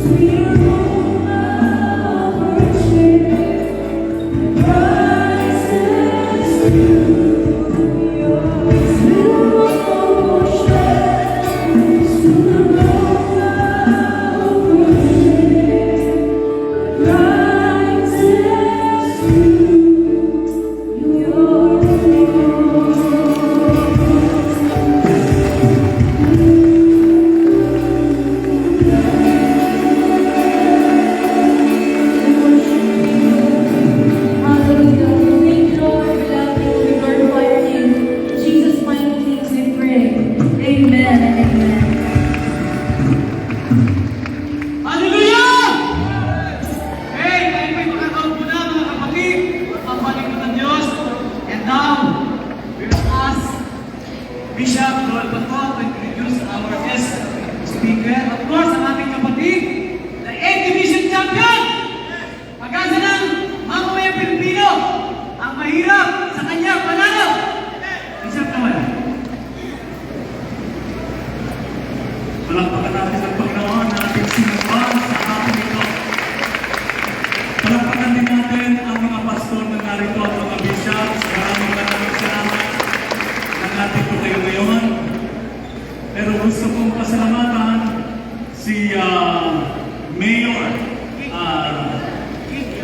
Sweet aroma of worship rises to your sweet aroma of worship, sweet aroma of worship rises to your throne. We worship you. Hallelujah. Thank you, Lord. We love you. We glorify your name. In Jesus' mighty name we pray. Amen and amen. Hallelujah! Hey, kayo po'y makakaupo na, mga kapatid. Papalikot ng Diyos. And now, we will ask Bishop Joel Bato to introduce our guest speaker. Of course, ang ating kapatid, the A Division Champion! Pag-asa ng mamamayang Pilipino, ang mahirap sa kanya, panalo! Bishop Joel. Palakpakan natin ang Panginoon na ating sinamba sa hapong ito. Palakpakan din natin ang mga pastor na narito at mga bishops. Maraming maraming salamat na nandito kayo ngayon. Pero gusto kong pasalamatan si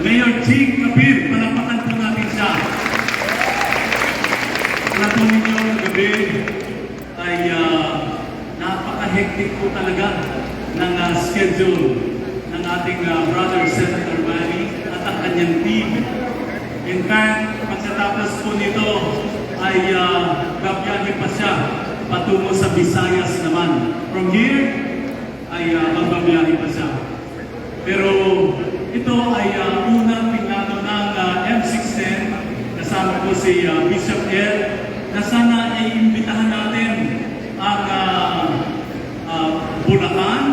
Mayor Ching Kabir. Palakpakan po natin siya. Alam po ninyo, kagabi ay napaka-hectic po talaga ng schedule ng ating brother Senator Manny at ang kanyang team. In fact, pagkatapos po nito ay babiyahe pa siya patungo sa Visayas naman. From here ay magbabiyahe pa siya. Pero ito ay unang pinlano ng M610, kasama ko si Bishop Ed, na sana ay imbitahan natin ang Bulacan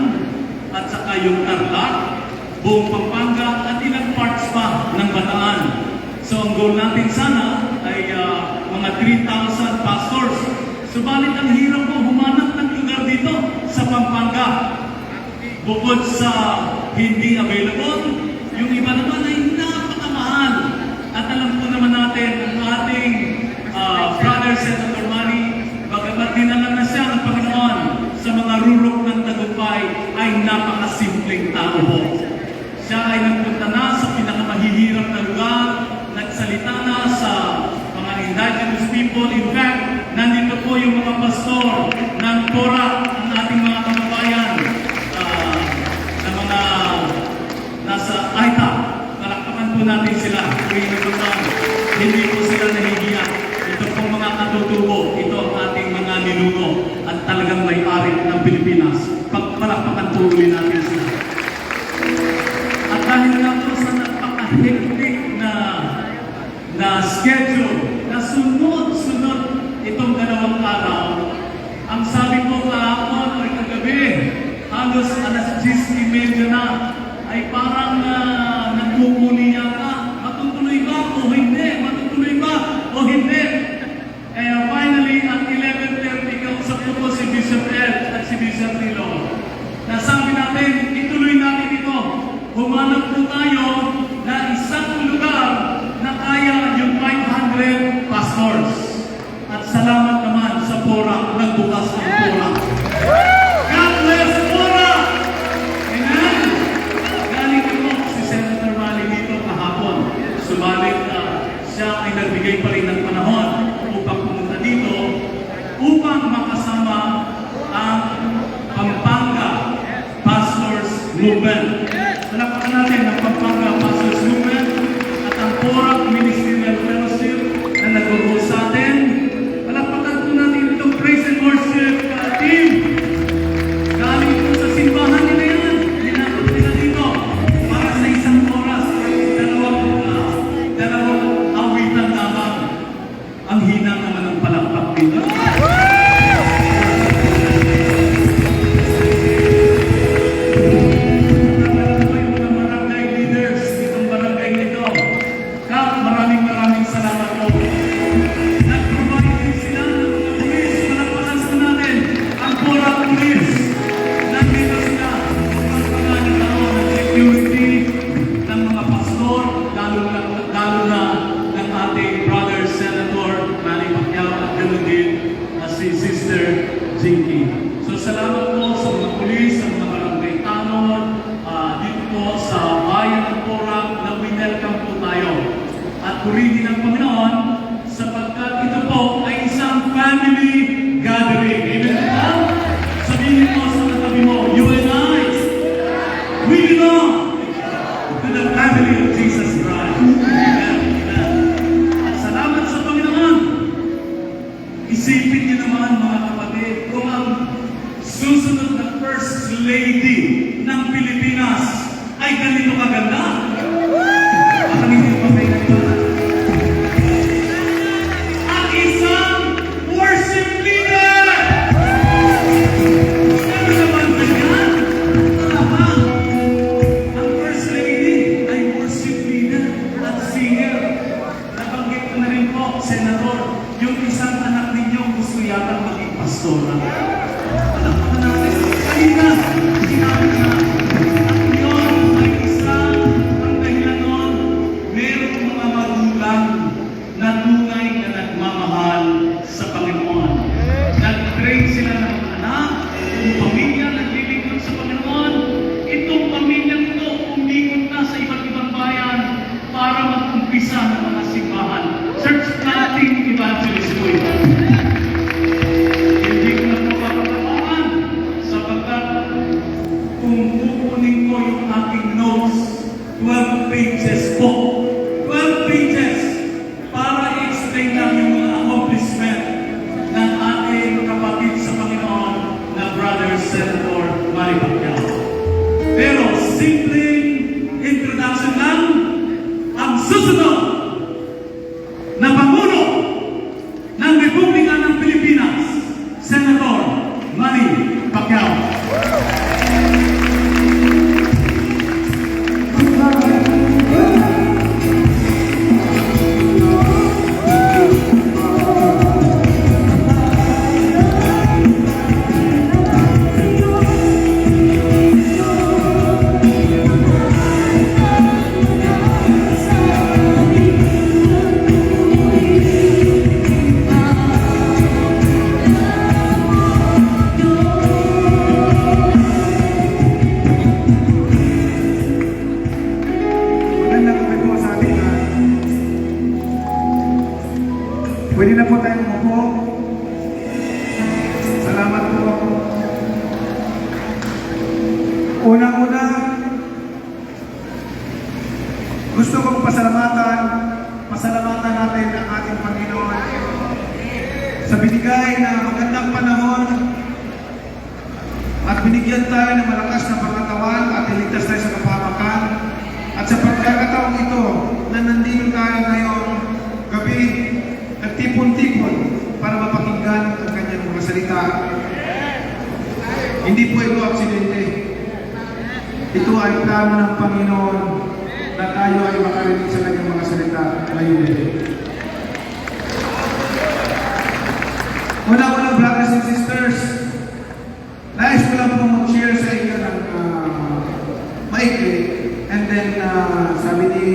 at saka yung Tarlac, buong Pampanga at ilang parts pa ng Bataan. So ang goal natin sana ay mga 3,000 pastors. Subalit ang hirap po humanap ng lugar dito sa Pampanga. Bukod sa hindi available, yung iba naman ay napakamahal. At alam po naman natin ang ating brother Senator Manny, bagamat dinala na siya ng Panginoon sa mga rurok ng tagumpay, ay napakasimpleng tao po. Siya ay nagpunta na sa pinakamahihirap na lugar, nagsalita na sa mga indigenous people. In fact, nandito po yung mga pastor ng Porac, ang ating mga kababayan na mga nasa Aeta. Palakpakan po natin sila tuwing nagpunta. Hindi po sila nahihiya. Ito pong mga katutubo, ito ang ating mga ninuno at talagang may-ari ng Pilipinas. Pagpalakpakan po uli natin sila. At dahil nga po sa napaka-hectic na na schedule, na sunod-sunod itong 2 araw, ang sabi ko kahapon ay kagabi, halos alas 10:30 na, ay parang nagmumuni yata. Matutuloy ba o hindi? Matutuloy ba o hindi? Kaya finally, at 11:30, kausap ko po si Bishop Ed at si Bishop Nilo. Nasabi natin, ituloy natin ito. Humanap po tayo na isang lugar na kaya yung 500 pastors. At salamat naman sa Porac, nagbukas ang Porac. God bless Porac! Amen! Galing po si Senator Manny dito kahapon. Subalit siya ay nagbigay pa rin ng panahon upang pumunta dito upang makasama ang Pampanga Pastors Movement. Palakpakan natin ang Pampanga Pastors Movement at ang Porac Ministerial Fellowship na nag-host sa atin. Palakpakan po natin itong praise and worship team. Galing po sa simbahan nila yan. Linakot nila dito para sa isang oras, dalawang awitan lamang. Ang hina naman ng palakpak dito. Alam ko yung mga barangay leaders security ng mga pastor, lalo na ng ating brother Senator Manny Pacquiao at ganoon din si Sister Jinky. So salamat po sa mga pulis, sa mga barangay tanod, dito po sa bayan ng Porac na winelcome po tayo. At purihin ang Panginoon sapagkat ito po ay isang family gathering. Amen ba? Sabihin mo sa katabi mo, "You and I, we belong to the family of Jesus Christ." Amen. Amen. At salamat sa Panginoon. Isipin niyo naman, mga kapatid, kung ang susunod na First Lady ng Pilipinas ay ganito kaganda. Parang hindi pa kayo naniwala. At isang worship leader! Ano naman ba yan? Tama. Ang First Lady ay worship leader at singer. Nabanggit ko na rin po, Senator, yung isang anak ninyo gusto yata maging pastora. Palakpakan natin. Kanina, sinabi na, at yun ay isang, ang dahilan nun, merong mga magulang na tunay na nagmamahal sa Panginoon. Nag-train sila ng mga anak, yung pamilya naglilingkod sa Panginoon. Itong pamilyang ito, umikot na sa iba't ibang bayan para mag-umpisa ng mga simbahan. Church planting evangelist po ito. Hindi ko na po papatamaan sapagkat kung kukunin ko yung aking notes, 12 pages po. 12 pages para i-explain lang yung mga accomplishment ng ating kapatid sa Panginoon na Brother Senator Manny Pacquiao. Pero simpleng introduction lang, ang susunod na Pangulo ng Republika ng Pilipinas, Senator Manny Pacquiao. Magandang gabi po sa ating lahat. Pwede na po tayong umupo. Salamat po. Unang-una, gusto kong pasalamatan natin ang ating Panginoon sa binigay na magandang panahon at binigyan tayo ng malakas na pangatawan at iligtas tayo sa kapahamakan. At sa pagkakataong ito na nandito tayo ngayong gabi, nagtipon-tipon para mapakinggan ang kanyang mga salita. Hindi po ito aksidente. Ito ay plano ng Panginoon na tayo ay makarinig sa kanyang mga salita ngayong gabi. Una-una, brothers and sisters, nais ko lang po mag-share sa inyo ng maikli. And then, sabi ni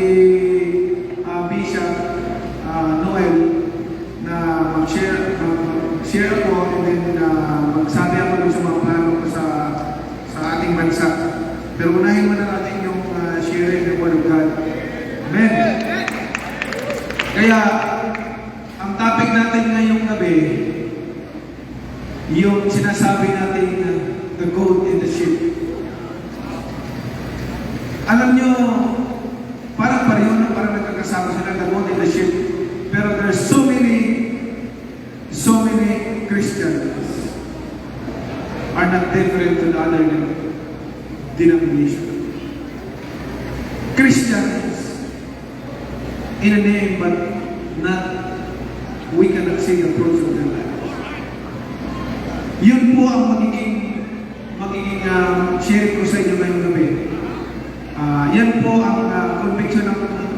Bishop Noel na mag-share ako and then magsabi ako dun sa mga plano ko sa ating bansa. Pero unahin muna natin yung sharing the Word of God. Amen. Kaya, ang topic natin ngayong gabi, yung sinasabi natin the goat and the sheep. Alam nyo, parang pareho na, parang nagkakasama sila, the goat and the sheep. Pero there's so many Christians are not different to the other denomination. Christians in a name, but not, we cannot see the fruits of their lives. Yun po ang magiging share ko sa inyo ngayong gabi. Yan po ang conviction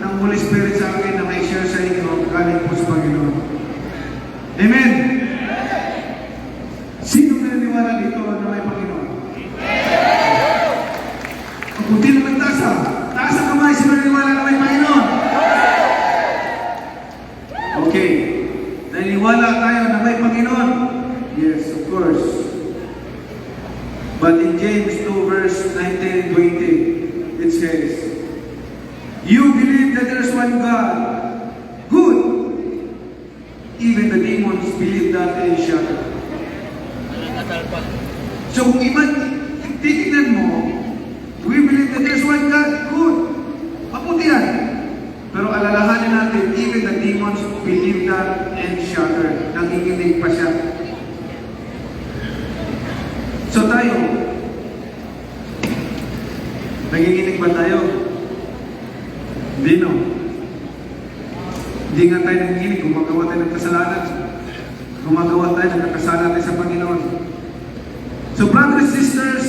ng Holy Spirit sa akin na may share sa inyo galing po sa Panginoon. Amen! Sino naniniwala dito na may Panginoon? Kung kunti lang nagtaas. pag-asa. Taas ang kamay, sino naniniwala na may Panginoon? Okay. Naniniwala tayo na may Panginoon? Yes, of course. But in James 2 verse 19 and 20, it says, "You believe that there is one God. Good. Even the demons believe that and shudder." So kung iba, titignan mo, we believe that there is one God. Good. Mabuti yan. Pero alalahanin natin, even the demons believe that and shudder. Nanginginig pa siya. So tayo, nanginginig ba tayo? Hindi, no? Hindi nga tayo nanginginig, gumagawa tayo ng kasalanan. Gumagawa tayo ng kasalanan tayo sa Panginoon. So brothers and sisters,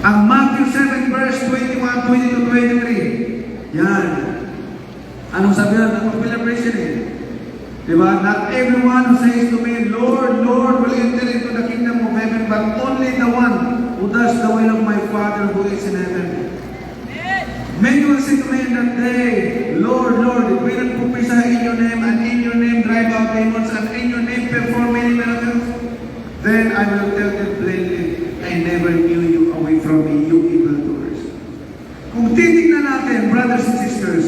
ang Matthew 7 verse 21, 22, 23. Yan. Anong sabi na? Ang popular version eh. Diba? "Not everyone who says to me, 'Lord, Lord,' will enter into the kingdom of heaven, but only the one who does the will of my Father who is in heaven. Many will say to me in that day, 'Lord, Lord, did we not prophesy in your name, and in your name drive out demons, and in your name perform many miracles?' Then I will tell them plainly, 'I never knew you. Away from me, you evildoers.'" Kung titignan natin, brothers and sisters,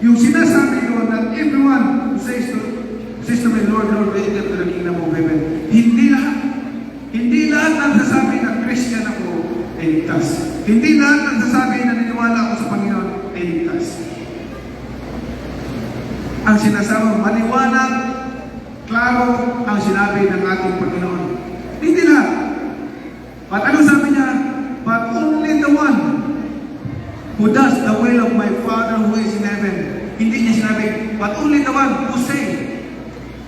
yung sinasabi ko that everyone who says to me, 'Lord, Lord,' will enter to the kingdom of heaven. Hindi lahat. Hindi lahat ng sasabi na Christian ako ay ligtas. Hindi lahat ng sasabi na naniniwala ako sa Panginoon ay ligtas. Ang sinasabi, maliwanag, klaro ang sinabi ng ating Panginoon. Hindi lahat. But ano sabi niya? "But only the one who does the will of my Father who is in heaven." Hindi niya sinabi, "But only the one who say."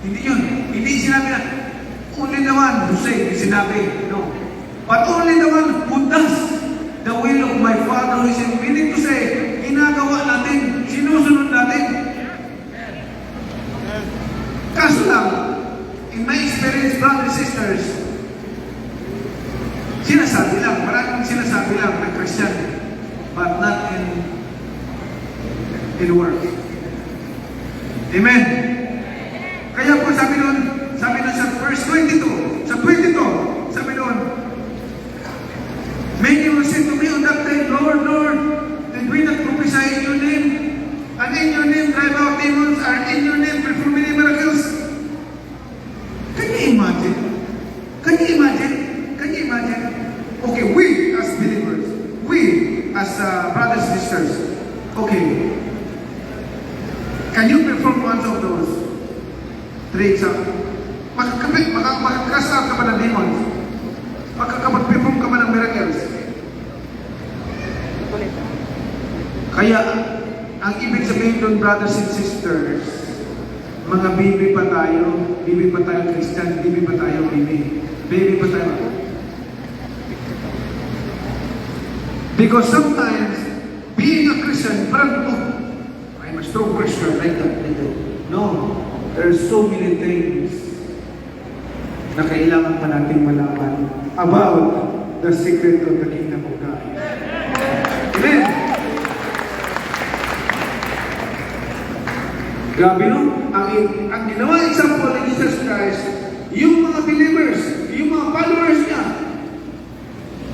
Hindi yun. Hindi sinabi na, "Only the one who say." Hindi sinabi. No. "But only the one who does the will of my Father who is in." Meaning to say, ginagawa natin, sinusunod natin. Kaso lang, in my experience, brothers and sisters, sinasabi lang, maraming sinasabi lang ng Christian, but not in work. Amen. Kaya po sabi doon sa verse 22, sa 22, sabi doon, "Many will say to me on that day, 'Lord, Lord, did we not prophesy in your name? And in your name drive out demons, and in your name perform many miracles?'" Can you imagine? Can you imagine? Can you imagine? Okay, we as believers, we as brothers and sisters, okay, can you perform one of those three examples? Makaka-cast out ka ba ng demons? Makakapag-perform ka ba ng miracles? Kaya, ang ibig sabihin doon, brothers and sisters, mga baby pa tayo, baby pa tayo Christian, baby pa tayo, baby. Baby pa tayo. Because sometimes, being a Christian, parang, "Oh, I'm a strong Christian," like that, like that. No, there are so many things na kailangan pa nating malaman about the secret of the kingdom of God. Amen! Grabe, no? Ang ginawa example ni Jesus Christ, yung mga believers, yung mga followers niya,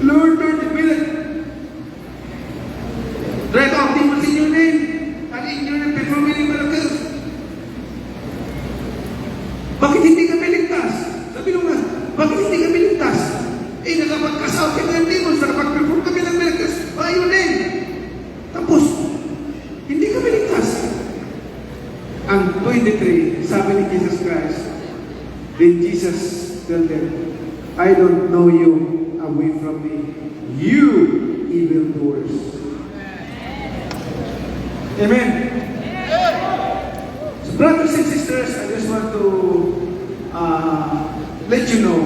"Lord, Lord, will drive out demons in your name, and in your name perform many miracles. Bakit hindi kami ligtas?" Sabi nung nga, "Bakit hindi kami ligtas? Eh, nakapag-cast out kami ng demons, nakapag-perform kami ng miracles by your name. Tapos, hindi kami ligtas." Ang 23, sabi ni Jesus Christ, then Jesus told them, "I don't know you. Away from me, you evildoers." Amen. So, brothers and sisters, I just want to let you know,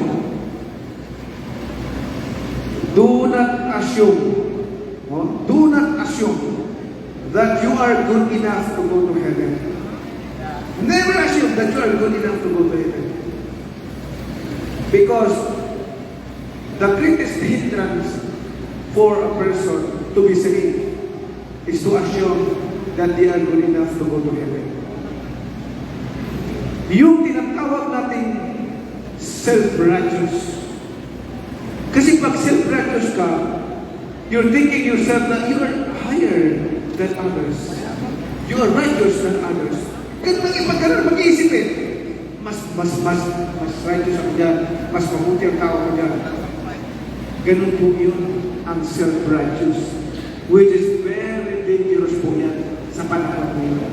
do not assume, no? Do not assume that you are good enough to go to heaven. Never assume that you are good enough to go to heaven. Because the greatest hindrance for a person to be saved is to assume that they are good enough to go to heaven. Yung tinatawag nating self-righteous. Kasi pag self-righteous ka, you're thinking yourself that you are higher than others. You are righteous than others. Ganun lang ipag ganun mag-iisip eh. Mas righteous ako dyan. Mas mabuti ang tao ko dyan. Ganun po yun ang self-righteous. Which is very dangerous po yan sa panahon ngayon.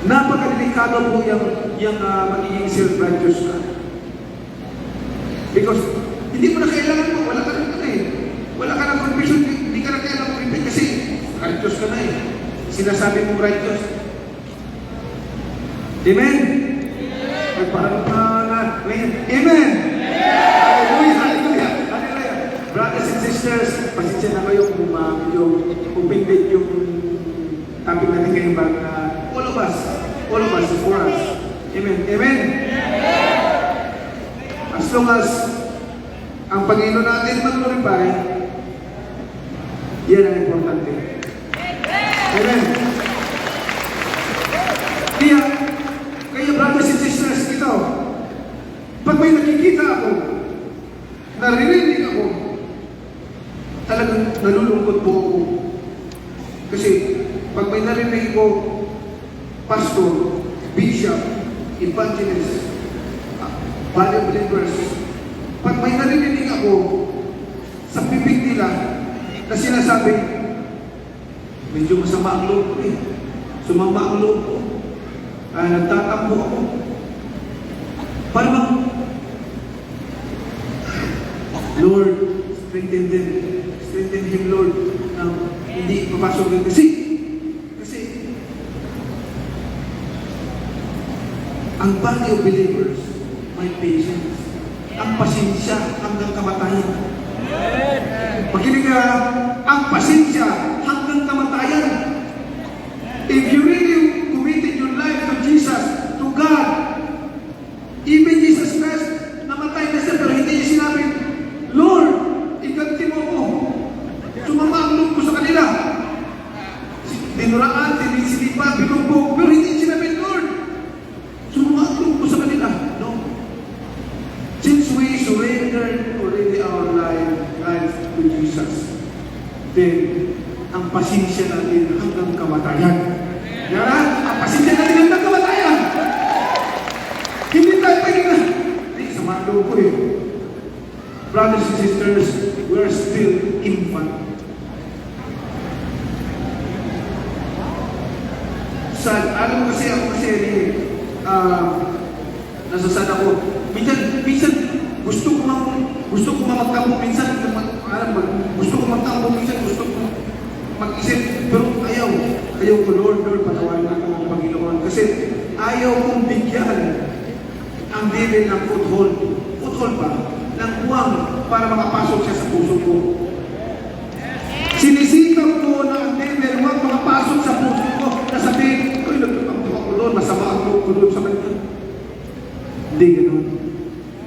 Napakadelikado po yung magiging self-righteous ka. Because hindi mo na kailangan mo, wala ka na ano eh. Wala ka na confession, hindi ka na kailangan mag-repent kasi righteous ka na eh. Sinasabi mong righteous. Amen? Ay, parang ngayon. Amen! Hallelujah! Hallelujah! Hallelujah! Brothers and sisters, pasensya na kayo kung medyo offended yung topic natin ngayon, but all of us, for us. Amen. Amen? As long as ang Panginoon natin mag-glorify, yan ang importante. Amen. Kaya brothers and sisters, ito, pag may nakikita ako, naririnig ako, talagang nalulungkot po ako. Kasi pag may narinig ko, pastor, bishop, evangelist, body of believers, pag may narinig ako sa bibig nila na sinasabi, "Medyo masama ang loob ko eh. Sumama ang loob ko. Nagtatampo ako." Parang, Lord, strengthen them. Strengthen him, Lord, na hindi papasok din. Kasi, ang body of believers, may patience. Ang pasensya hanggang kamatayan. Makinig ka, ang pasensya hanggang kamatayan. If you really committed your life to Jesus, to God, even Jesus Christ, namatay na siya, pero hindi niya sinabi, "Lord, iganti mo ako. Sumama ang loob ko sa kanila." Dinuraan, sinipa, binugbog, pero hindi niya sinabi, "Lord, sumama ang loob ko sa kanila." No. Since we surrendered already our life to Jesus, then ang pasensya natin hanggang kamatayan. Yan, ang pasensya natin hanggang kamatayan. Hindi tayo pwede na, "Ay, sama ang loob ko eh." Brothers and sisters, we are still infant. Sad, alam mo kasi ako kasi, nasasad ako. Minsan, gusto ko mang magtampo minsan, alam mo, gusto ko magtampo minsan, gusto ko mag-isip, pero ayaw, ayaw ko, "Lord, Lord, patawarin ako ng Panginoon." Kasi ayaw kong bigyan ang devil ng foothold. Foothold ba? Ng puwang para makapasok siya sa puso ko. Sinisikap ko na ang devil huwag makapasok sa puso ko na sabihin, "Uy, nagtatampo ako doon, masama ang loob ko doon sa kanya." Hindi ganun.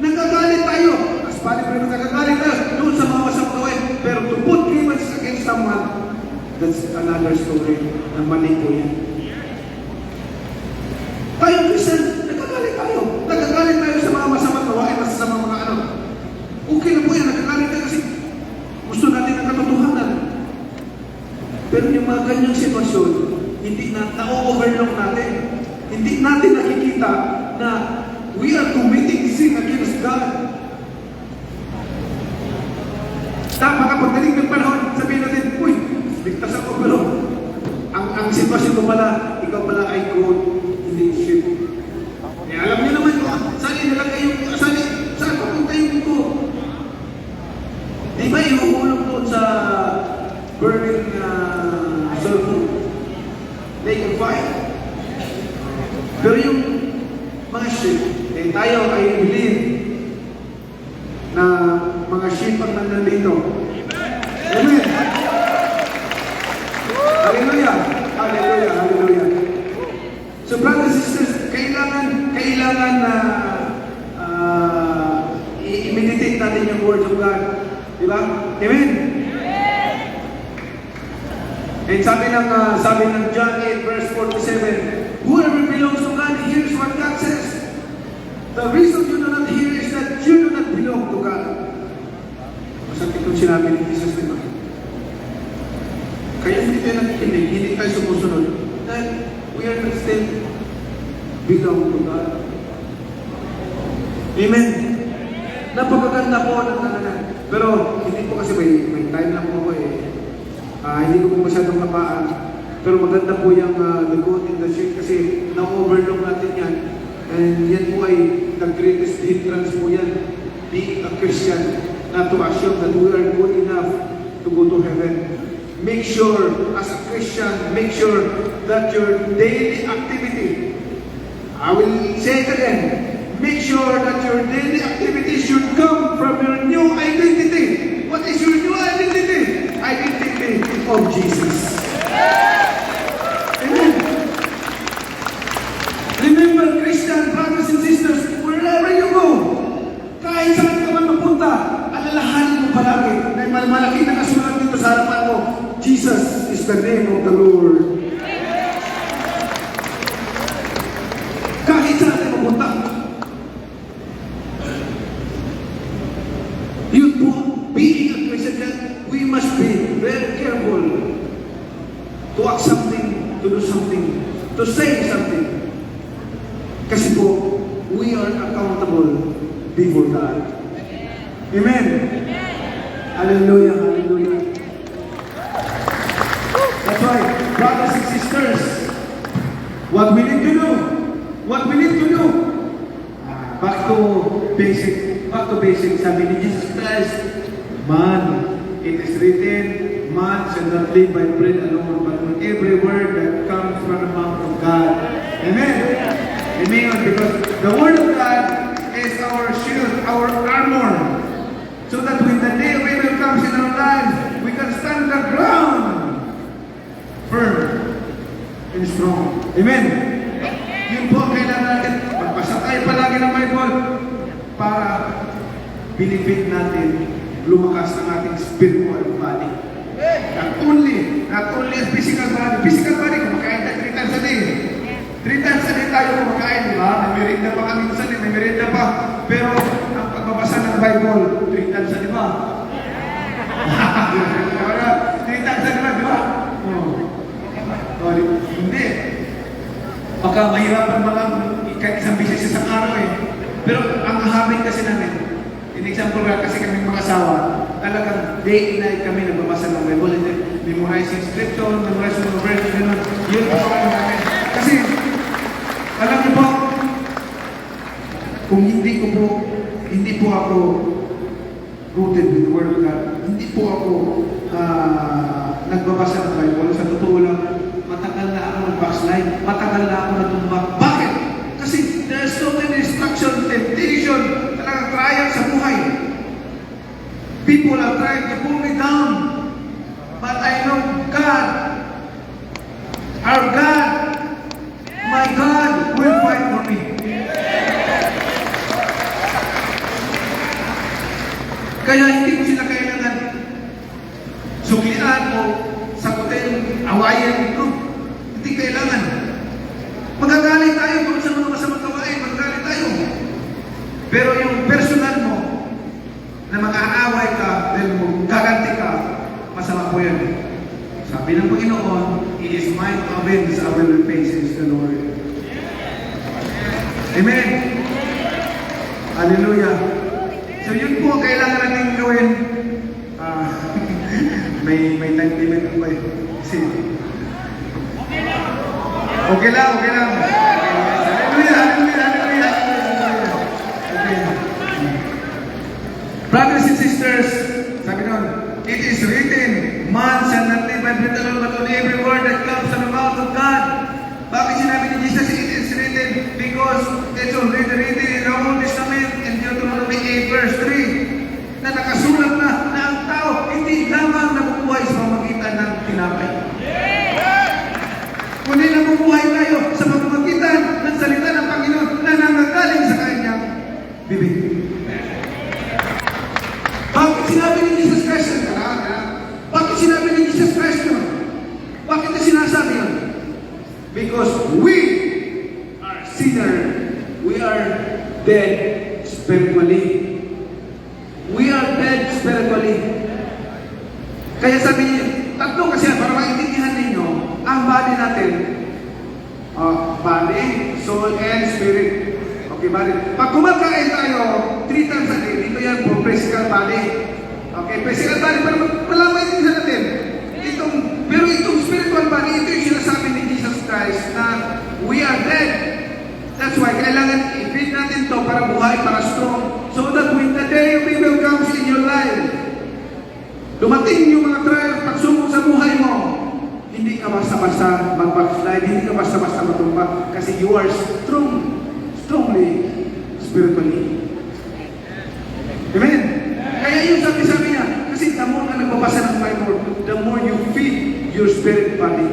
Nagagalit tayo. As body of nagagalit tayo doon sa mga masamang gawain. Pero to put grievance against someone, that's another story na mali po yan. Tayo Christian, nagagalit tayo. Nagagalit tayo sa mga masamang gawain, masasamang mga ano. Okay na po yan, nagagalit tayo kasi gusto natin ang katotohanan. Pero yung mga ganyang sitwasyon, hindi na na-overlook natin. Hindi natin nakikita na we are committing sin against God. Tama ka, pagdating ng panahon, sabihin natin, "Uy, ligtas ako," pero ang sitwasyon mo pala, ikaw pala ay goat, hindi sheep. Eh, alam niyo naman kung saan inilagay yung, saan papunta yung goat. Di ba ihuhulog doon sa burning sulfur? Lake of fire. Pero yung mga sheep, eh, tayo ay believe na mga sheep ang nandito. Amen. Hallelujah. Hallelujah. Hallelujah. So brothers and sisters, kailangan na i-meditate natin. natin yung words of God. Di ba? Amen? And sabi ng John 8 verse 47, "Whoever belongs to God hears what God says. The reason you do not hear is that you do not belong to God." Masakit itong sinabi ni Jesus, di ba? Kaya hindi tayo nakikinig, hindi tayo sumusunod. Dahil we are not still belong to God. Amen. Napakaganda po ng ano na. Pero hindi po kasi may time lang po ako eh. Hindi ko po masyadong kapaan. Pero maganda po yung the goat and the sheep kasi na-overlook natin yan. And yan po ay the greatest hindrance po yan. Being a Christian, not to assume that we are good enough to go to heaven. Make sure, as a Christian, make sure that your daily activity, I will say it again, make sure that your daily activity should come from your new identity. What is your new identity? Identity of Jesus. Amen. Remember, Christian brothers and sisters, wherever you go, kahit saan ka man mapunta, alalahanin mo palagi na may malaki na nakasulat dito sa harapan mo, "Jesus is the name of the Lord." Kahit saan tayo mapunta. Yun po, being a Christian, we must be very careful to act something, to do something, to say something. Kasi po, we are accountable before God. Amen. Hallelujah, hallelujah. That's why, brothers and sisters, what we need to do, what we need to do, back to basic, sabi ni Jesus Christ, "Man, it is written, man shall not live by bread alone, but with every word that comes from the mouth of God." Amen. Amen. Because the word of God is our shield, our armor, so that when the day of evil comes in our lives, we can stand the ground firm and strong. Amen. Yun po ang kailangan natin. Magbasa tayo palagi ng Bible para benefit natin, lumakas ang ating spiritual body. Not only a physical body, kumakain tayo three times a day. Three times a day tayo kumakain, di ba? May merienda pa kami minsan, eh, may merienda pa. Pero ang pagbabasa ng Bible, three times a day ba? Three times a day ba, di ba? Oh. Oh, hindi. Baka mahirapan ba lang kahit isang beses isang araw eh. Pero ang habit kasi namin, in example nga kasi kaming mga asawa, talagang day and night kami nagbabasa ng Bible and then memorizing scripture, memorizing mga verse, gano'n. Yun po ang namin. Kasi, alam niyo po, kung hindi po ako rooted with the Word of God, hindi po ako nagbabasa ng Bible, sa totoo lang, matagal na ako nag-backslide, matagal na ako natumba. Bakit? Kasi there's so many distraction, temptation, talagang trial sa buhay. People are trying to pull me down. But I know God, our God, my God will fight for me. Kaya hindi ko sila kailangan suklian o sagutin, awayin. No, hindi kailangan. Magagalit tayo kung sa mga masamang gawain, magagalit tayo. Pero yung personal mo, na mag-aaway ka, then gaganti ka, masama po yan. Sabi ng Panginoon, "It is mine to avenge, I will repay, says the Lord." Amen. Hallelujah. So yun po ang kailangan natin gawin. May time limit po eh. Kasi, okay lang, okay lang. Hallelujah, hallelujah, hallelujah, hallelujah. Okay. Brothers and sisters, sabi nun, it is written, "Man shall not live by bread alone, but on every word that comes from the mouth of God." Bakit sinabi ni Jesus, "It is written"? Because it's already written in the Old Testament in Deuteronomy 8 verse 3 na nakasulat na na ang tao hindi lamang nabubuhay sa pamamagitan ng tinapay, kundi nabubuhay tayo sa pamamagitan ng salita ng Panginoon na nanggagaling sa kanyang bibig. Bakit sinabi ni Jesus Christ yun? Kailangan, kailangan. Bakit sinabi ni Jesus Christ yun? Bakit niya sinasabi yun? Because we are sinner. We are dead spiritually. We are dead spiritually. Kaya sabi niya, tatlo kasi yan, para maintindihan ninyo, ang body natin, body, soul, and spirit. Okay, body. Pag kumakain tayo, three times a day, dito yan for physical body. Okay, physical body, para wala maintindihan natin. Pero itong spiritual body, ito yung sinasabi ni Jesus Christ na we are dead. That's why kailangan i-feed natin to para buhay, para strong. So that when the day of evil comes in your life, dumating yung mga trial, pagsubok sa buhay mo, hindi ka basta-basta mag-backslide, hindi ka basta-basta matumba, kasi you are strong, strongly, spiritually. Amen? Kaya yung sabi-sabi niya, kasi the more ka nagbabasa ng Bible, the more you feed your spirit body.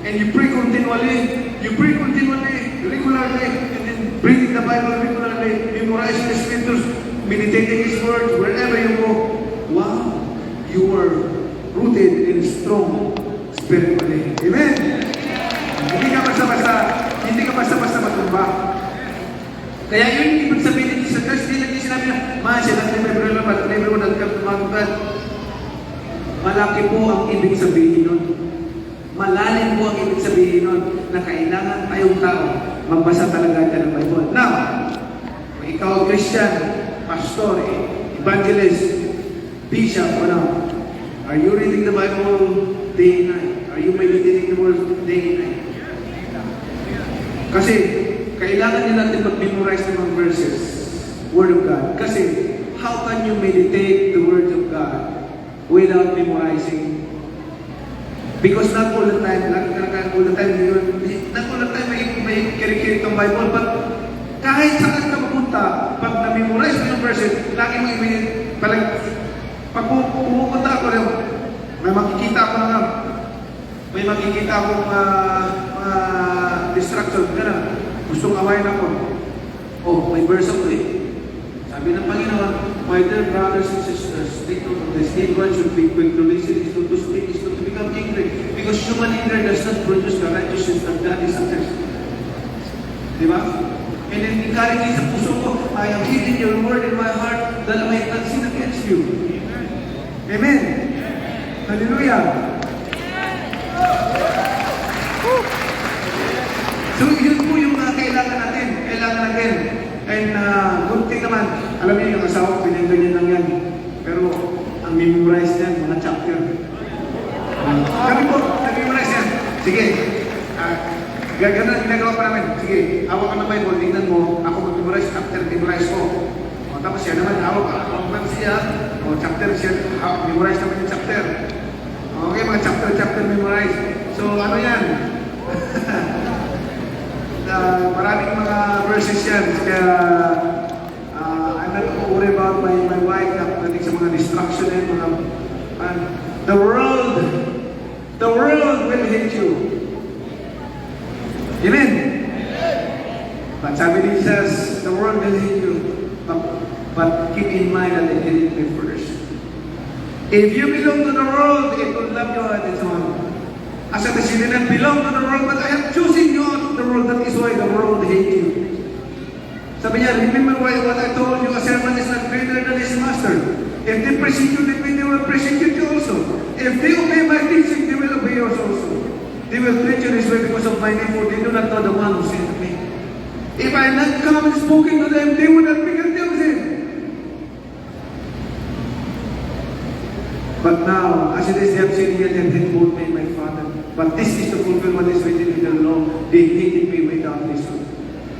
And you pray continually, regularly, and then reading the Bible regularly, memorizing the scriptures, meditating His words, wherever you go. Wow! You are rooted and strong spiritually. Amen? Hindi ka basta-basta matumba. Kaya yun yung ibig sabihin ni Jesus Christ, hindi lang niya sinabi na, "Man shall not live by bread alone, but every word that comes from the mouth of God." Malaki po ang ibig sabihin nun. Malalim po ang ibig sabihin nun na kailangan tayong tao magbasa talaga dyan ng Bible. Now, kung ikaw Christian, pastor, evangelist, bishop, ano, are you reading the Bible day and night? Are you meditating the word day and night? Kasi, kailangan din natin mag-memorize ng mga verses, Word of God. Kasi, how can you meditate the words of God without memorizing? Because not all the time, lagi ka all the time, yun, not all the time may kiri-kiri kang Bible, but kahit saan ka mapunta, pag na-memorize mo yung verses, lagi mo i-meditate, pag pumupunta ako rin, may makikita akong mga distraction, gano'n, gustong awayin ako. Oh, may verse ako eh. Sabi ng Panginoon, "My dear brothers and sisters, take note of this. Everyone should be quick to listen, is not to speak, is not to become angry. Because human anger does not produce the righteousness that God is after." Di ba? And then encouraging sa puso ko, "I am hidden your word in my heart that I might not sin against you." Amen. Hallelujah. So yun po yung kailangan natin. Kailangan natin. And good thing naman, alam niyo yung asawa ko, pinangganyan lang yan. Pero ang memorize niyan, mga chapter. Kami po, nag-memorize yan. Sige, ganun ang ginagawa pa namin. Sige, hawak ka ng Bible, tingnan mo, ako mag-memorize, chapter, memorize ko. O, tapos siya naman, hawak naman siya, o, chapter siya, hawak, memorize naman yung chapter. Okay, mga chapter, chapter memorize. So, ano yan? Maraming mga verses yan. Kaya, I'm not worried about my wife na pagdating sa mga distraction and mga, the world will hate you. Amen? But sabi ni Jesus, "The world will hate you. But keep in mind that it hated me first." If you belong to the world, it will love you at its own. As it is, you did not belong to the world, but I have chosen you out of the world. That is why the world hate you. Sabi niya, "Remember what I told you, a servant is not greater than his master. If they persecuted me, they will persecute you also. If they obey my teaching, they will obey yours also. They will treat you this way because of my name, for they do not know the one who sent me. If I had not come and spoken to them, they would not be guilty of sin. But now, as it is, they have sinned yet and hate both me and my Father. But this is to fulfill what is written in the law. They hated me without reason.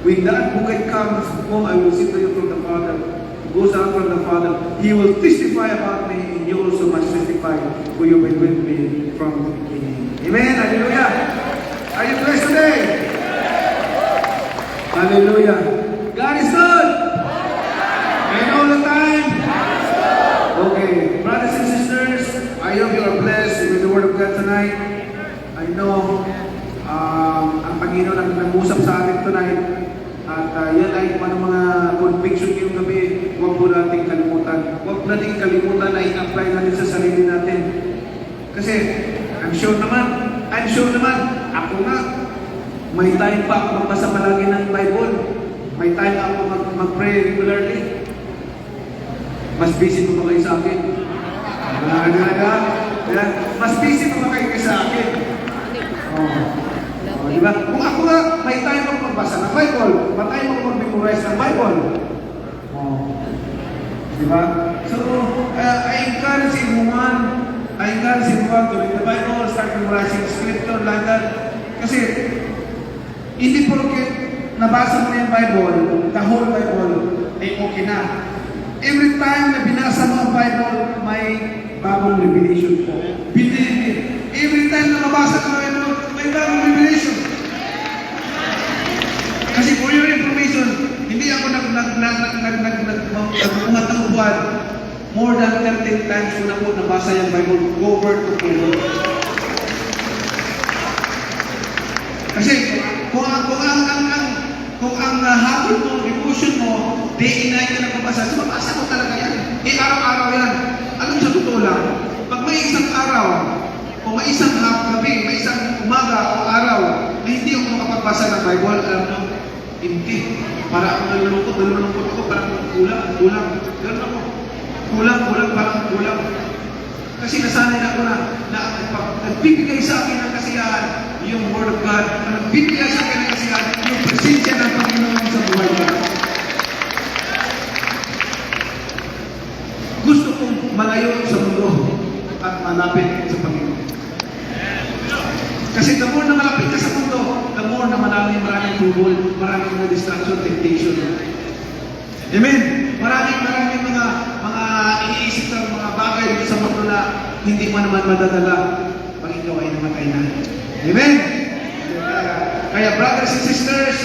When the advocate comes, whom I will send to you from the Father, who goes out from the Father, he will testify about me, and you also must testify, for you have been with me from the beginning." Amen. Hallelujah. Are you blessed today? Hallelujah. God is good. And all the time. Okay, brothers and sisters, I hope you are blessed with the Word of God tonight. I know ang Panginoon ang nangusap sa atin tonight. At yan ay kung anong mga conviction ngayong gabi. huwag po natin kalimutan. Huwag natin kalimutan na i-apply natin sa sarili natin. Kasi, I'm sure naman, ako nga, may time pa ako magbasa palagi ng Bible. May time ako mag-pray regularly. Mas busy pa ba kayo sa akin? Ah, di ba? Yan. Mas busy pa ba kayo kaysa akin? Oh. Oh, di ba? Kung ako nga, may time ako magbasa ng Bible, may time ako mag-memorize ng Bible. Oh. Di ba? So, I encourage everyone to read the Bible, start memorizing scripture like that. Kasi, hindi porket nabasa mo na yung Bible, the whole Bible, ay okay na. Every time na binasa mo ang Bible, may bagong revelation po. Believe it. Every time na mabasa mo ang Bible, may bagong revelation. Kasi for your information, hindi ako nag nag nag nag nag nag nag nagbuhat ng upuan. More than 13 times ko na po nabasa yung Bible, cover to cover. Kasi kung ang habit mo, devotion mo, day and night ka nagbabasa, so mabasa mo talaga yan. Eh, araw-araw yan. Alam mo, sa totoo lang, pag may isang araw, o may isang gabi, may isang umaga o araw, na hindi ako makapagbasa ng Bible, alam mo, hindi. Para ako nalulungkot, nalulungkot ako, parang kulang, kulang. Ganun ako. Kulang, kulang, parang kulang. Kasi nasanay na ako na pag nagbibigay sa akin ng kasiyahan, yung Word of God, na nagbibigay sa akin ng kasiyahan, yung presensya ng Panginoon sa buhay ko. Gusto kong malayo sa mundo at malapit sa Panginoon. Kasi the more na malapit ka sa mundo, the more na maraming maraming trouble, maraming mga distraction, temptation. Amen. Maraming maraming mga iniisip ng mga bagay dito sa mundo na hindi mo naman madadala pag ikaw ay namatay na. Amen. Kaya brothers and sisters,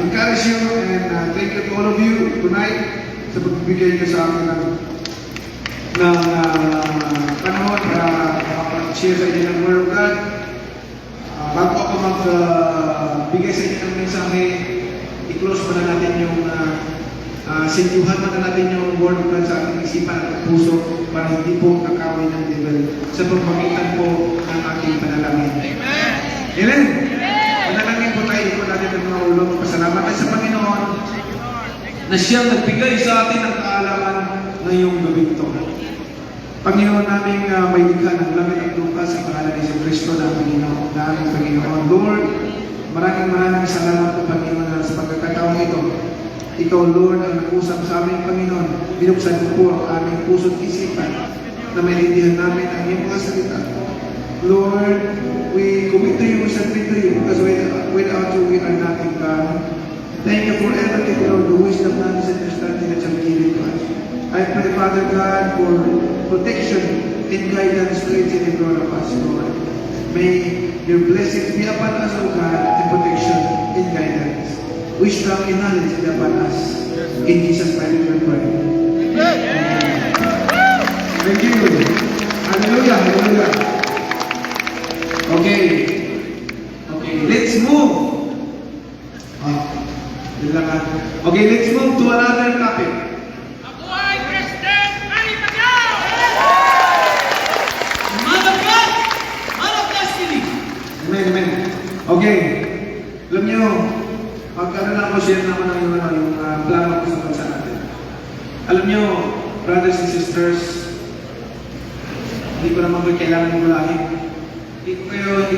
encourage you and thank you to all of you tonight sa pagbibigay niyo sa akin ng panahon para makapag-share sa inyo ng Word of God. Bago ako magbigay sa inyo ng mensahe, i-close muna natin yung silyuhan muna natin yung Word of God sa ating isipan at puso para hindi po nakawin ng devil sa pamamagitan po ng ating panalangin. Amen! Amen! Manalangin po tayo, iko natin ang mga ulo. Magpasalamat tayo sa Panginoon na siyang nagbigay sa atin ng kaalaman ngayong gabi ito. Panginoon naming may likha ng langit at lupa, sa pangalan ni Jesu Kristo na Panginoon, na aming Panginoon. Lord, maraming maraming salamat po, Panginoon, na sa pagkakataong ito. Ikaw, Lord, ang nag-usap sa aming Panginoon. Binuksan mo po ang aming puso't isipan na maintindihan namin ang iyong mga salita. Lord, we commit to you, we submit to you, because without you, we are nothing, God. Thank you for everything, Lord, the wisdom, knowledge, and understanding that you have given to us. I pray, Father God, for protection and guidance to each and every one of us, Lord. May your blessings be upon us, O God, and protection and guidance. Wisdom and knowledge be upon us. In Jesus' mighty name we pray. Thank you. Hallelujah, hallelujah. Okay. Okay, let's move. Oh, yun lang ah. Okay, let's move to another topic. Mabuhay President Manny Pacquiao! Man of God! Man of destiny! Amen, amen. Okay. Alam niyo, pag ano lang ko, share naman ang yung, ano, yung plano ko sa bansa natin. Alam niyo, brothers and sisters, hindi ko naman kayo kailangan bolahin. Hindi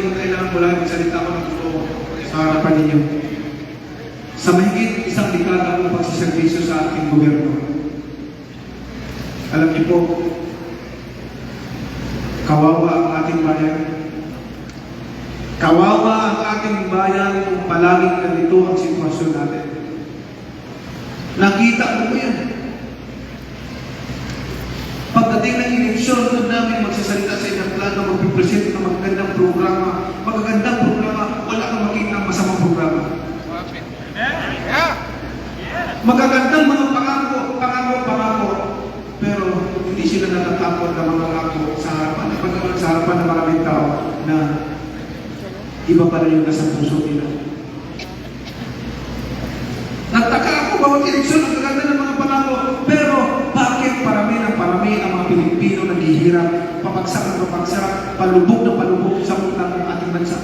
ko kailangan bolahin, magsalita ko ng totoo sa harapan ninyo. Sa mahigit isang dekada kong pagsiservisyo sa ating gobyerno, alam niyo po, kawawa ang ating bayan. Kawawa ang ating bayan kung palaging ganito ang sitwasyon natin. Nakita ko po yan. Pagdating ng eleksyon, doon namin magsasalita sa inyong plano, magpipresent ng magagandang programa. Magagandang programa, wala kang makita ang masamang programa. Magagandang mga pangako, pangako, pangako. Pero hindi sila natatakot na mangako sa harapan ng maraming tao na iba pala yung nasa puso nila. Nagtaka ako, bawat eleksyon, ang gaganda. Napakarami ang mga Pilipino naghihirap, pabagsak ng pabagsak, palubog na palubog sa utang ng ating bansa.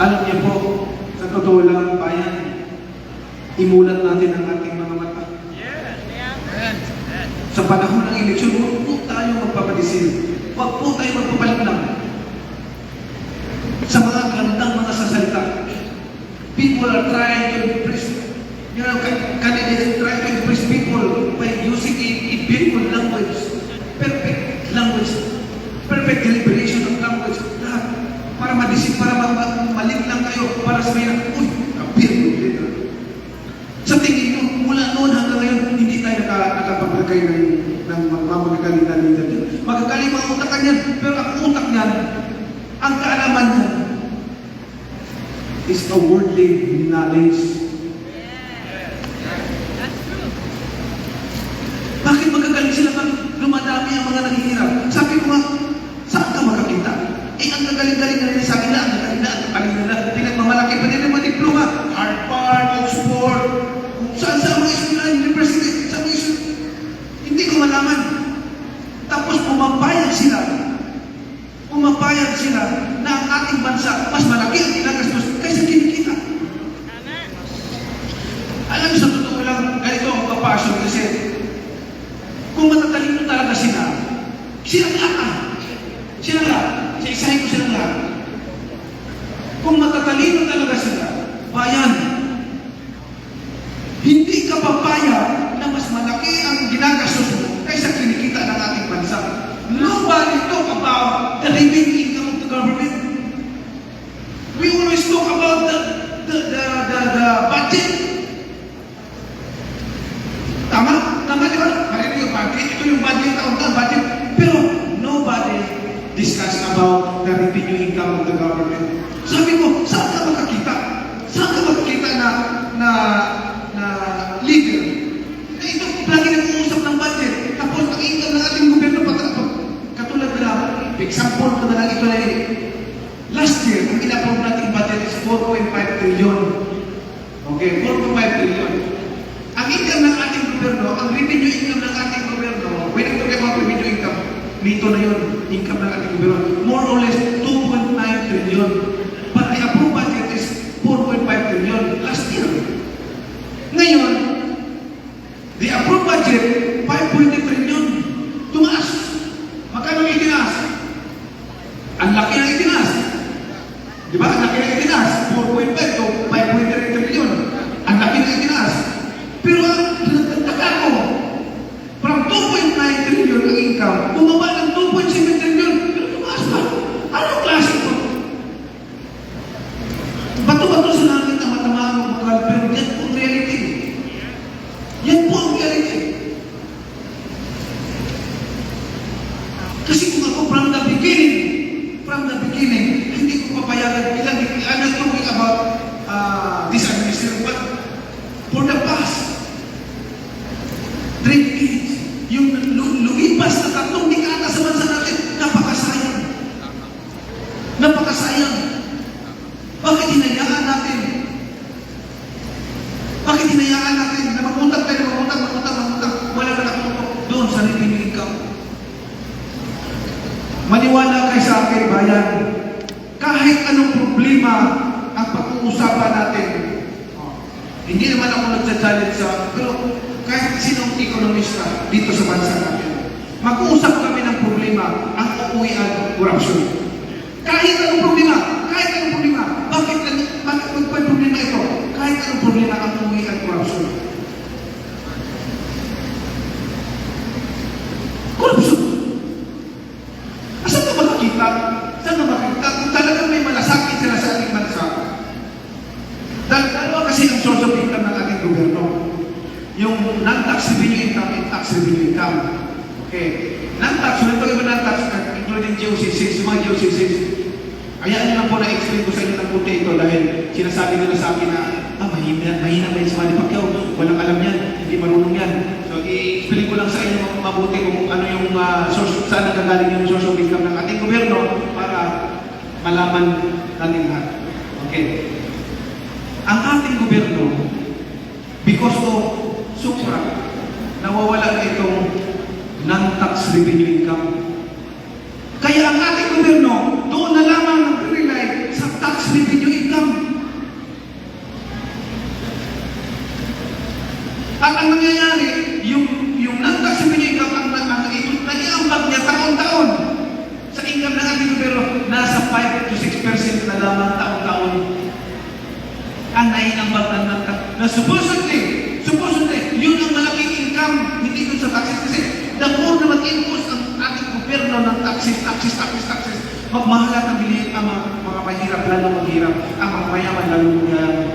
Alam niyo po, sa totoo lang, bayan, imulat natin ang ating mga mata. Sa panahon ng eleksyon, huwag po tayo magpapadeceive. Huwag po tayo magpapalinlang sa mga gandang mga sasalita. People are trying to impress, candidates trying to impress people by using a beautiful language, perfect language, perfect deliberation of language, lahat. Para ma-deceive, para malinlang kayo, para sabihin, "Uy, a very good leader." Sa tingin nyo, mula noon hanggang ngayon, hindi tayo nakapaglagay ng mga magagaling na leader dyan. Magagaling mga utakan yan, pero ang utak niyan, ang kaalaman niyan, is a worldly knowledge. That's true. Bakit magagaling sila pag dumadami ang mga naghihirap? Sabi ko nga, saan ka makakita? Eh, ang gagaling-galing na nila sa akin na, ang gagaling na, ang tatalino na, pinagmamalaki pa nila mga diploma, Harvard, Oxford, kung saan sa mga eskwela, university, sa mga eskwela. Hindi ko malaman. Tapos pumapayag sila. Pumapayag sila na ang ating bansa mas malaki ang ginagastos kaysa kinikita. Alam niyo, sa totoo lang, ganito ang kapasyon kasi kung matatalino talaga sila, silang lahat ah. Silang lahat. Sa isahin ko silang lahat. Kung matatalino talaga sila, bayan, hindi ka papayag na mas malaki ang ginagastos mo kaysa kinikita ng ating bansa. Nobody talk about the revenue income of the government. We always talk about the budget. Tama? Tama, di ba? Marinig yung budget. Ito yung budget, taon-taon budget. Pero nobody discuss about the revenue income of the government. Sabi ko, saan ka makakita? Saan ka makakita na leader na ito lagi nag-uusap ng budget? Tapos ang income ng ating gobyerno, katulad na, example ko na lang ito na last year, ang in-approve nating budget is 4.5 trillion. Okay, 4.5 trillion. Ang income ng ating gobyerno, ang revenue income ng ating gobyerno, when I talk about revenue income, dito na yun, income ng ating gobyerno, more or less 2.9 trillion. But the approved budget is 4.5 trillion last year. Ngayon, the approved budget, 5.8 trillion. Tumaas. Magkano ang itinaas? Ang laki ng itinaas. Di ba? Ang laki ng itinaas. 4.5 to 5.3 trillion. Ang laki ng itinaas. Pero ang nagtataka ko, from 2.9 trillion ang income, bumaba ng 2.7 trillion, pero tumaas pa. Anong klase ito? Bato-bato sa langit ang matamaan ng bukal, pero yan po ang reality. Yan po ang reality. Kasi kung ako from the beginning, hindi ko papayagan ilang, I'm not talking about this administration, but for the past 3 decades, yung lumipas na 3 dekada sa bansa natin, napakasayang. Napakasayang. Bakit hinayaan natin? Bakit hinayaan natin na mangutang tayo, mangutang, mangutang, mangutang, wala na nakatutok doon sa revenue income? Maniwala kayo sa akin, bayan, kahit anong problema ang pag-uusapan natin, oh, hindi naman ako nagcha-challenge sa, pero kahit sinong ekonomista dito sa bansa natin, mag-uusap kami ng problema, ang uuwian, corruption. Kahit anong problema, kahit anong problema, bakit magpa-problema ito? Kahit anong problema, ang uuwian, corruption. Corruption. Asan ka makakita? Saan ka makakita? Kung talagang may malasakit sila sa ating bansa. Dahil dalawa kasi ang source of income ng ating gobyerno. Yung non-tax revenue income and tax revenue income. Okay. Non-tax, when talking about non-tax, including GOCCs, yung mga GOCCs, hayaan nyo lang po na-explain ko sa inyo ng kunti ito dahil sinasabi nila sa akin na, mahina, mahina ba yun si Manny Pacquiao? Walang alam yan, hindi marunong yan. So, i-explain ko lang sa inyo mabuti kung ano yung source, saan nanggagaling yung source of income ng ating gobyerno para malaman natin lahat. Okay. Ang ating gobyerno, because of supra Nawawala na itong non-tax revenue income. Kaya ang ating gobyerno, doon na lamang nag-rely sa tax revenue income. At ang nangyayari, yung non-tax revenue income, ang ito, naiambag niya taon-taon sa income ng ating gobyerno, nasa 5 to 6% na lamang taon-taon ang naiambag ng non-tax. Na supposedly, yun ang malaking income, hindi dun sa taxes. Kasi the more na mag-impose ang ating gobyerno ng taxes, taxes, taxes, taxes, magmahal at ang bilihin ang mga mahirap, lalo maghirap, ang mga mayaman, lalo mayaman.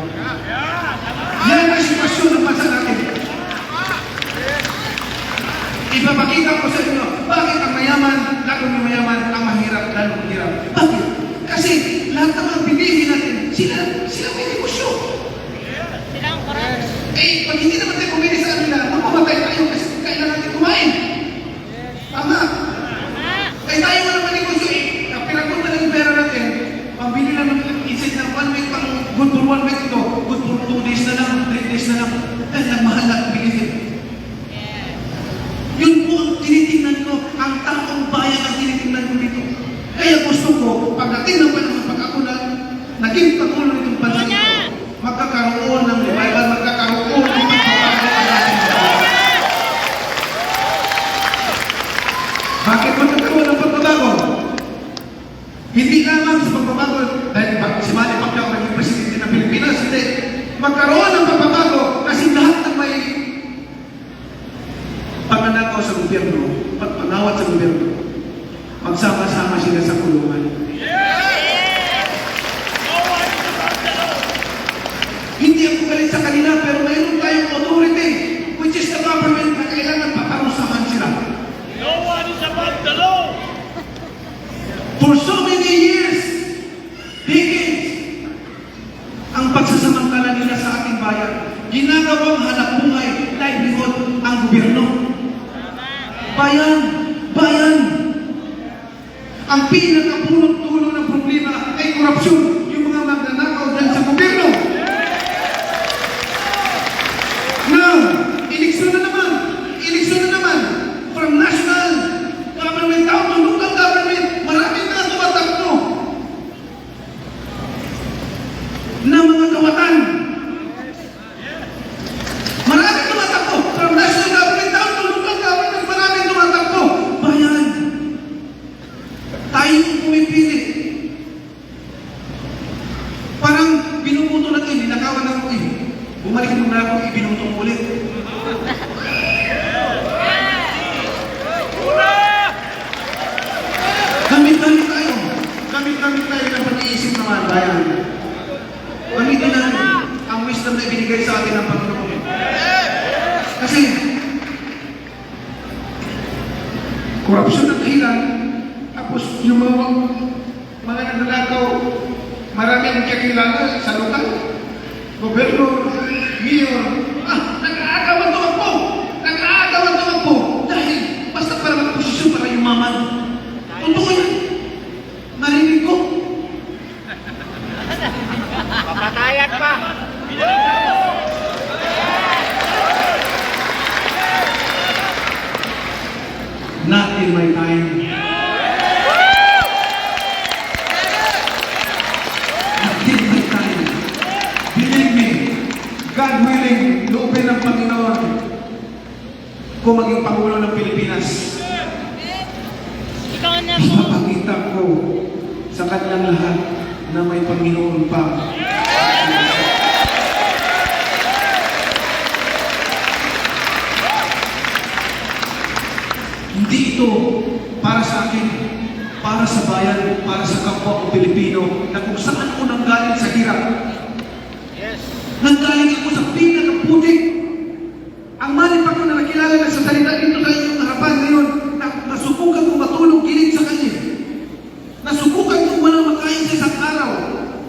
Yan ang sitwasyon ng bansa natin. Ipapakita ko sa inyo, bakit ang mayaman, lalong mayaman, ang mahirap, lalong mahirap. Bakit? Kasi lahat ng mga bilihin natin, sila may negosyo. Sila ang corrupt. Eh, pag hindi naman tayo bumili sa kanila, mamamatay tayo kasi kailangan natin kumain. Tama. Eh, tayo wala naman negosyo eh. Pinapunta lang yung pera natin, pambili lang ng inside ng one week, pang good for one week ito, good for 2 days na lang, 3 days na lang. Dahil ang mahal na bilihin. Yun po ang tinitingnan ko, ang taong bayan ang tinitingnan ko dito. Kaya gusto ko, pagdating ng panahon, pag ako na naging pangulo nitong bansa ito, magkakaroon ng revival, magkakaroon ng pagbabago ang ating bayan. Bakit magkakaroon ng pagbabago? Hindi lamang sa pagbabago, dahil si Manny Pacquiao naging presidente ng Pilipinas, hindi. Magkaroon ng pagbabago kasi lahat ng may pagnanakaw sa gobyerno, pagpangawat sa gobyerno, magsama-sama sila sa kulungan. Hindi ako galit sa kanila, pero mayroon tayong authority, which is the government, na kailangan paparusahan sila. No one is above the law. For so many years, decades, ang pagsasamantala nila sa ating bayan, ginagawang hanap buhay, livelihood, ang gobyerno. Bayan, bayan. Ang pinakapunot dulo ng problema ay korupsyon, yung mga magnanakaw dyan sa gobyerno. Now, eleksyon na naman, eleksyon na naman, from national government down to local government, maraming mga tumatakbo na mga kawatan. Maraming tumatakbo from national government down to local government, maraming tumatakbo. Bayan, tayo yung pumipili. Parang binubuto natin, ninakawan ako eh. Bumalik muna ako, ibinuto ko ulit. Gamit-gamit tayo. Gamit-gamit tayo ng pag-iisip naman, bayan. Gamitin natin ang wisdom na ibinigay sa atin ng Panginoon. Kasi, korupsyon ang dahilan, tapos yung mga nagnanakaw, marami ang kakilala sa lokal, gobyerno, mayor, nag-aagawan tumakbo! Nag-aagawan tumakbo! Dahil basta para magposisyon para yumaman. Totoo yan. Narinig ko. Papatayan pa. Not in my time. Not in my time. Believe me, God willing, loobin ng Panginoon kung maging Pangulo ng Pilipinas. Ikaw na po. Ipapakita ko sa kanilang lahat na may Panginoon pa. Hindi ito para sa akin, para sa bayan, para sa kapwa ko Pilipino, na kung saan ako nanggaling sa hirap. Nanggaling ako sa pinakaputik. Ang Manny Pacquiao na nakilala na sa salita dito sa inyong harapan ngayon, na nasubukan kong matulog gilid sa kanya. Nasubukan kong walang makain sa isang araw.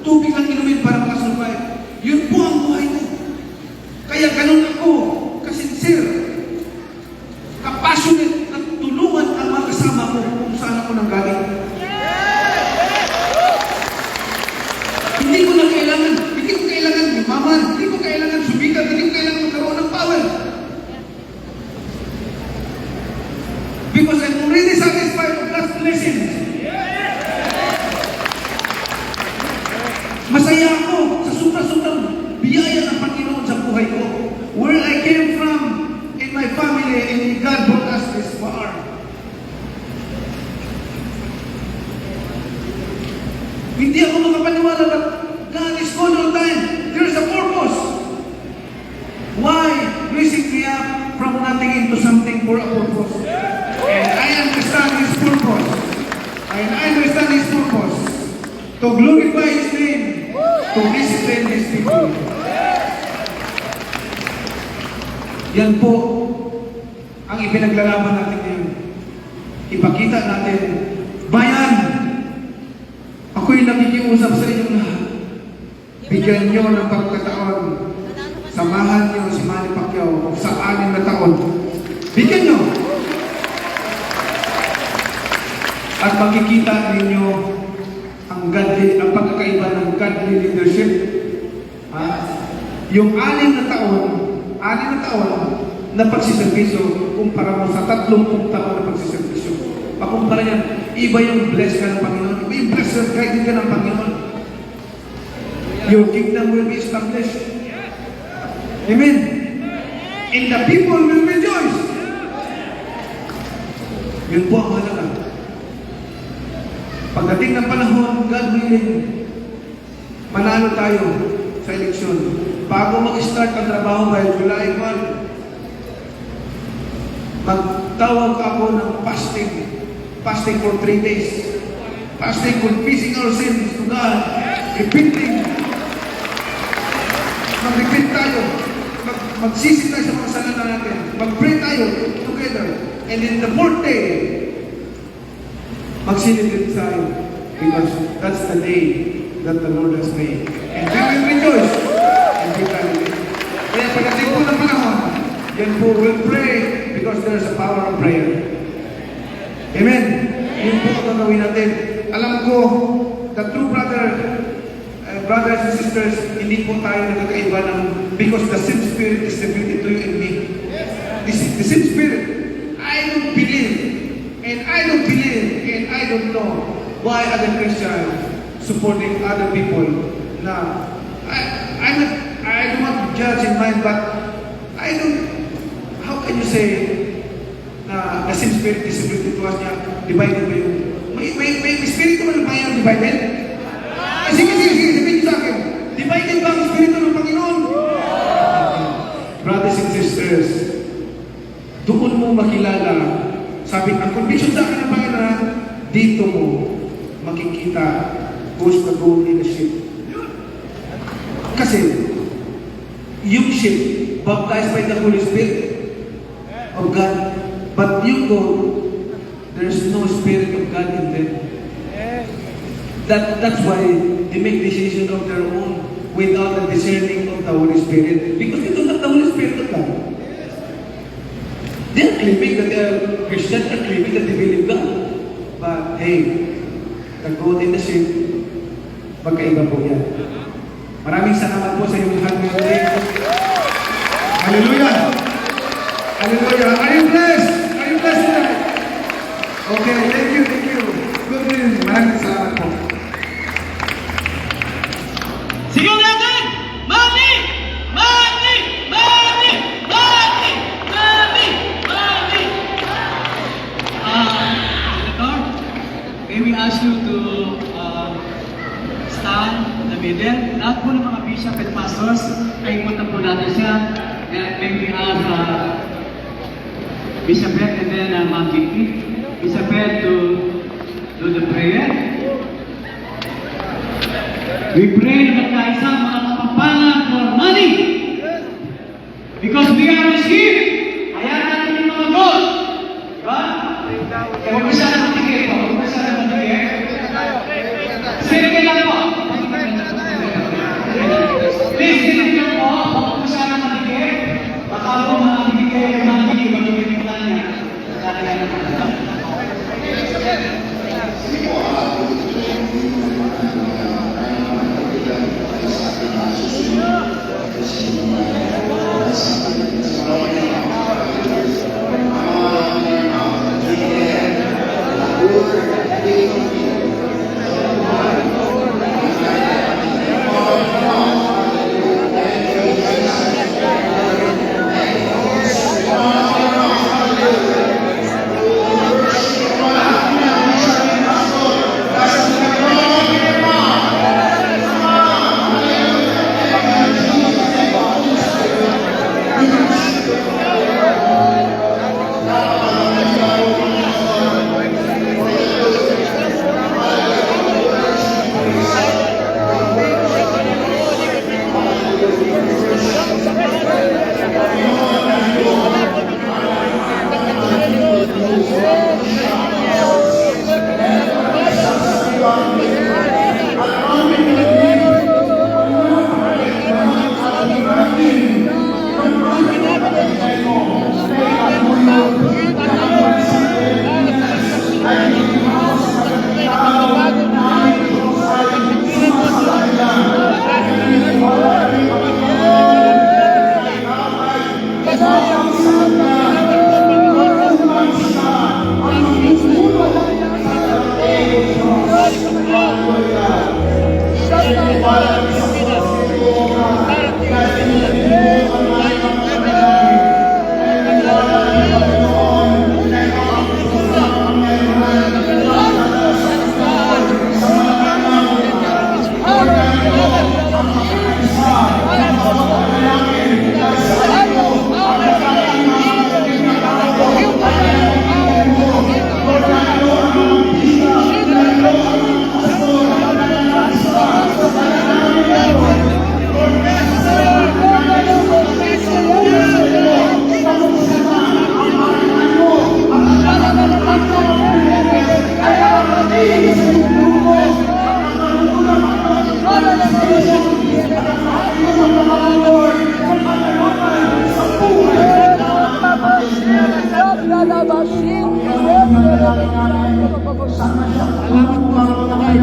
Tubig lang inumin para makasurvive. Yun po ang buhay ko. Kaya ganun ako, kasincere, kapassionate na tulungan ang mga kasama ko kung saan ako nanggaling. Hindi ko na kailangan, hindi ko kailangan yumaman, hindi ko kailangan sumikat, hindi ko kailangan magkaroon ng power. Because I'm already satisfied of God's blessings. Masaya ako sa sobra-sobrang biyaya ng Panginoon sa buhay ko. Where I came from in my family and God brought us this far. Hindi ako makapaniwala, but God is good all the time. There is a purpose. Why raising me up from nothing into something for a purpose? And I understand His purpose. And I understand His purpose. To glorify His name. To discipline His people. Yan po ang ipinaglalaban natin ngayon. Ipakita natin, bayan, ako'y nakikiusap sa inyong lahat. Bigyan nyo ng pagkataon. Samahan nyo si Manny Pacquiao sa 6 na taon. Bigyan nyo! At makikita ninyo ang godly, ang pagkakaiba ng godly leadership. Ha? Yung 6 na taon na pagsiservisyo kumpara mo sa 30 taon na pagsiservisyo. Pakumpara yan, iba yung bless ka ng Panginoon, iba yung bless and guided ka ng Panginoon. Your kingdom will be established. Amen. And the people will rejoice. Yun po ang halaga. Pagdating ng panahon, God willing, manalo tayo sa eleksyon. Bago mag-start ang trabaho by July 1, magtawag ako ng fasting. Fasting for 3 days. Fasting, confessing our sins to God. Repenting. Mag-repent tayo. Magsisi tayo sa mga kasalanan natin. Mag-pray tayo together. And in the fourth day, mag-celebrate tayo. Because that's the day that the Lord has made. And we will rejoice and be glad in it. Kaya pagdating po ng panahon, yan po, we'll pray because there's a power of prayer. Amen. Yun po ang gagawin natin. Alam ko, the true brothers and sisters, hindi po tayo nagkakaiba ng because the same spirit distributed to you and me. The same spirit. I don't believe, and I don't believe, and I don't know why other Christians supporting other people na I don't want to judge in mind, but I don't, how can you say na the same spirit distributed to us niya, divided ba yung, may spirit naman ng Panginoon divided? Ay, sige, sige, sige, sabihin niyo sa akin, divided ba ang espiritu ng Panginoon? Brothers and sisters, doon mo makilala, sabi, ang conviction sa akin ng Panginoon, dito mo makikita who's the goat in the sheep. Kasi, yung sheep, baptized by the Holy Spirit of God. But yung goat, there's no Spirit of God in them. That's why they make decisions of their own without the discerning of the Holy Spirit. Because they don't have the Holy Spirit of God. They are claiming that they are Christian, are claiming that they believe God. But hey, the goat and the sheep, magkaiba po yan. Maraming salamat po sa inyong lahat ngayong gabi. Hallelujah! Hallelujah! Are you blessed? Are you blessed tonight? Okay, thank you, thank you. Good evening. Maraming salamat po. Sigaw natin! Manny! Manny! Manny! Manny! Manny! Manny! Senator, may we ask you to stand in the middle? Lahat po ng mga bishop and pastors, ay punta po natin siya. And may we ask Bishop Ed and then Ma'am Vicky. Bishop Ed to do the prayer. We pray na magkaisa mga Kapampangan for Manny. Because we are the sheep. Hayaan natin yung mga goat. Diba? Kaya huwag masyado matikip po. Huwag masyado matikip. Sige lang po. Please, sige lang po. Huwag masyado matikip. Baka po matikip kayo yung mga magiging niya. Hindi po ang sa ating mga susunod sa ating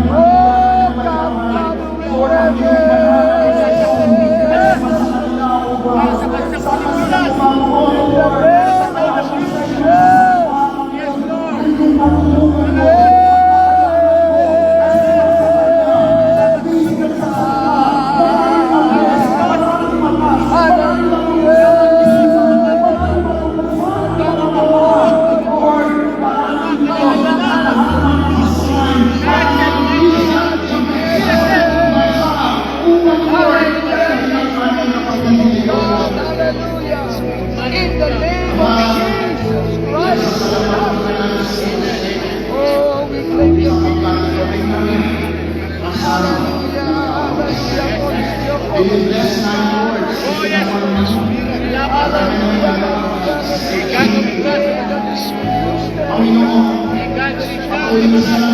Oh God, Father, we pray. In the presence. Yes. Hallelujah. In the name of Jesus Christ. Oh, we claim the victory. Hallelujah. Hallelujah. Hallelujah. Panginoon, patuloy mo